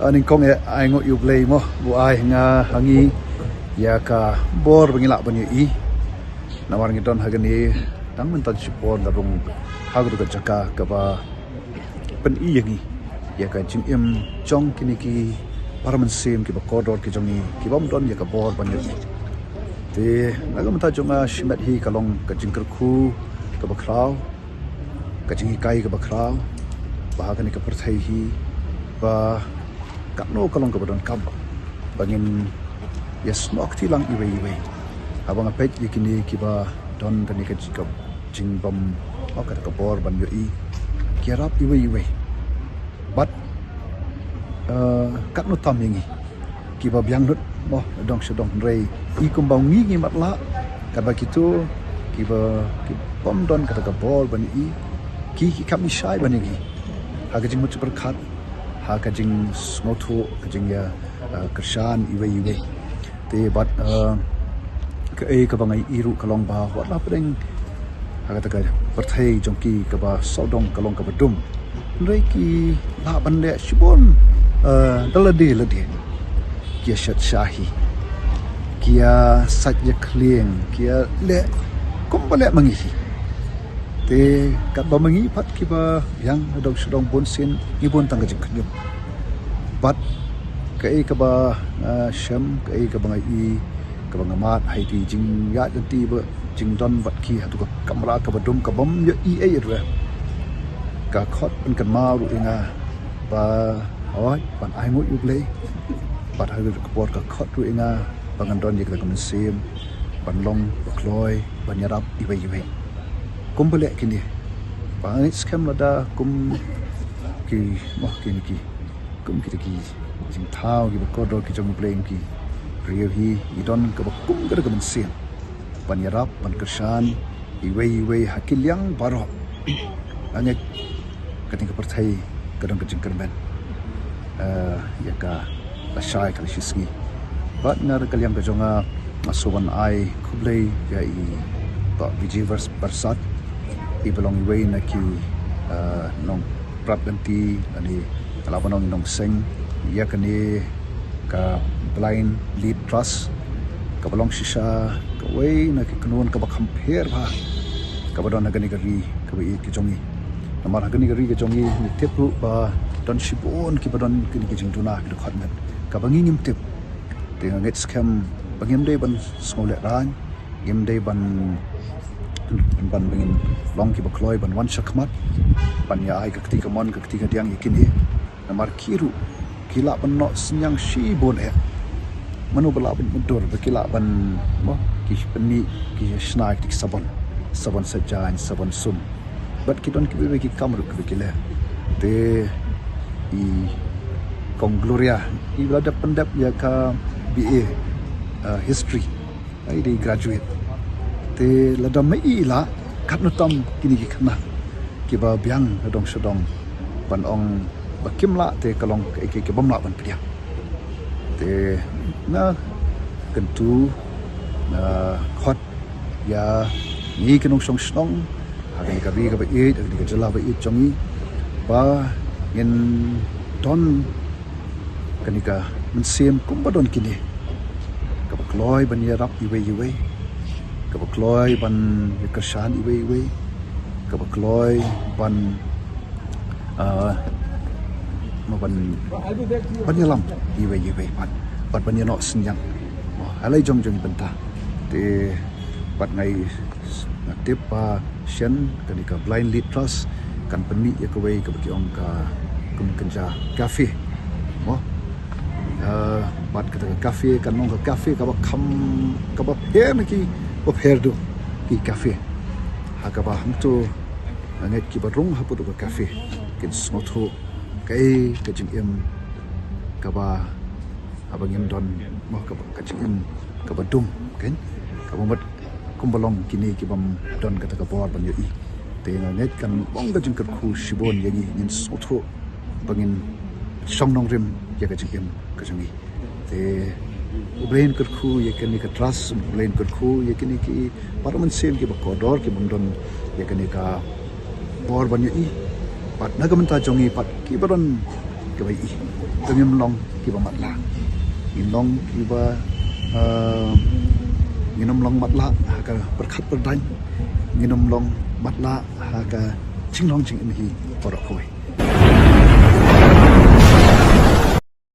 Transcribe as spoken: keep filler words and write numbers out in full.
Nyngkong eh, ai nguh ïa U Blei mo, u ai nga ha ngi ïa ka bor ba ngi lah ban ïohi. Namar ngi don ha kane tang mynta shipor, nga rung ha katu ka jaka kaba pyni ïa ngi ïa ka jingim jong kine ki para mynsiem kiba kordor ki jong ngi, ki bym don ïa ka bor ban ïohi. Te na ka bynta jong nga, shimet hi ka long ka jingkyrkhu kaba khraw, ka jinghikai kaba khraw ba ha kane ka pyrthei hi, ba katno ka long kaba donkam ba ngin ïa snoh kti lang iwei iwei. Haba nga peit ïa kine kiba don kane ka jingkam, jingbym, oh, kata ka bor ban ïohi, ki ïarap iwei iwei. Bad, eh, katno tam ïa ngi kiba biang lut mo, dong sha dong, hynrei i kumba ngi ngi matlah, katba kito kiba, ki bym don kata ka bor ban ïohi, ki, ki kam ïa shai ban ïohi ha ka jingmut jingpyrkhat, ha ka jingsngewthuh, ka jingïa, eh, kyrshan iwei iwei. Te bad, eh, kaei kaba nga ïohi ruh ka long ba wat la pdeng ha kata ka pyrthei jong ki kaba sawdong ka long kaba dum, hynrei ki lah ban leh shibun, eh, da lade lade. Ki ïa shet shahi, ki ïa sait ïa khlieng, ki ïa leh kumba leh ma ngi hi. Te katba ma ngi pat kiba biang na dong sha dong, bun sien ngi bun tang ka jingkhynñiuh. Bad kaei kaba nga shem, kaei kaba nga ïohi, kaba nga mad ha iti jingïaid lynti ba jingdon bad ki ha katu ka kamra kaba dum, ka bym ïohi ei ruh, ka khot pynkynmaw ruh ïa nga ba, hooid, ban ai nguh ïa U Blei. Bad ha katu ka por ka khot ruh ïa nga ba ngan don ïa kata ka mynsiem ban long ba kloi ban ïarap iwei iwei. Kumba leh kine, ba nga ngeit skhem lada kum ki, mo, kine ki, kum kita ki jingthaw kiba kordor ki jong U Blei, ki briew hi i don kaba kum kata ka mynsiem ban ïarap, ban kyrshan iwei iwei ha ki liang baroh. Nga ngeit kane ka pyrthei ka don ka jingkyrmen, eh, ïa ka lashai ka lashisngi. Bad na ka liang ka jong nga, nga shu wan ai khublei ïa i Bah Vijay Bars-, Barsad, iba long iwei na ki, eh, nongpyrshah lynti, lane nga lah ban ong i nongseng ïa kane ka Blind Lead Trust, kaba long shisha kawei na ki kynhun kaba kham pher bha kaba don ha kane ka ri kaba ïeit ka jong ngi. Namar ha kane ka ri ka jong ngi, ngi tip ruh ba don shibun kiba don kine ki jingduna, ki dkhot met kaba ngi ngim tip. Te nga ngeit skhem ba ngim dei ban sngewlehraiñ, ngim dei ban, ban, ban, ban long kiba kloi ban wan shakhmat ban ïa ai ka kti kamon, ka kti kadiang ïa kine. Namar ki ruh ki lah ban noh synñiang shibun eh. Mano ba lah ban mutdur ba ki lah ban, mo, ki pynmih, ki shna ïa ki sabon, sabon sait jaiñ, sabon sum. Bad ki don kiwei kiwei ki kam ruh kiba ki leh. Te i Kong Gloria, i la dep pyndep ïa ka B A, eh, History. Ai, dei graduate. Te lada ma i lah, katno tam kine ki khynnah kiba biang na dong sha dong ban ong ba kim lah, te ka long kaei kaei kaba ym lah ban pdiang. Te nga kyntu, nga khot ïa ngi ki nongshong shnong ha kane ka ri kaba ïeit, ha kane ka jylla ba ïeit jong ngi, ba ngin don kane ka mynsiem kumba don kine, kaba kloi ban ïarap iwei iwei, kaba kloi ban ïakyrshan iwei iwei, kaba kloi ban, ah, mo, ban, ban ïalam iwei iwei pat, bad ban ïanoh synñiang, mo, ha la i jong jong i bynta. Te bad nga i, nga tip ba shen kane ka Blind Lead Trust kan pynmih ïa kawei kaba ki ong ka kum kynja cafe, mo. Eh, bad kata ka cafe kan long ka cafe kaba kham, kaba pher na kiba pher duh ki cafe. Ha kaba hangto nga ngeit kiba rung hapoh ka cafe kin sngewthuh kaei ka jingim kaba, haba ngim don, mo, kaba, ka jingim kaba dum, kan? Kaba mut kumba long kine ki bym don kata ka bor ban ïohi. Te nga ngeit kan long ka jingkyrkhu shibun ïa ngi, ngin sngewthuh ba ngin shong nongrim ïa ka jingim ka jong ngi. Te U Blei un kyrkhu ïa kane ka trust, U Blei un kyrkhu ïa kine ki para mynsiem kiba kordor ki bym don ïa kane ka bor ban ïohi. Bad na ka bynta jong ngi pat kiba don Kaba i, to ngim long kiba matlah. Ngin long kiba, eh, ngin ym long matlah ha ka pyrkhat pyrdaiñ. Ngin ym long matlah ha ka jinglong jingim hi baroh kawei.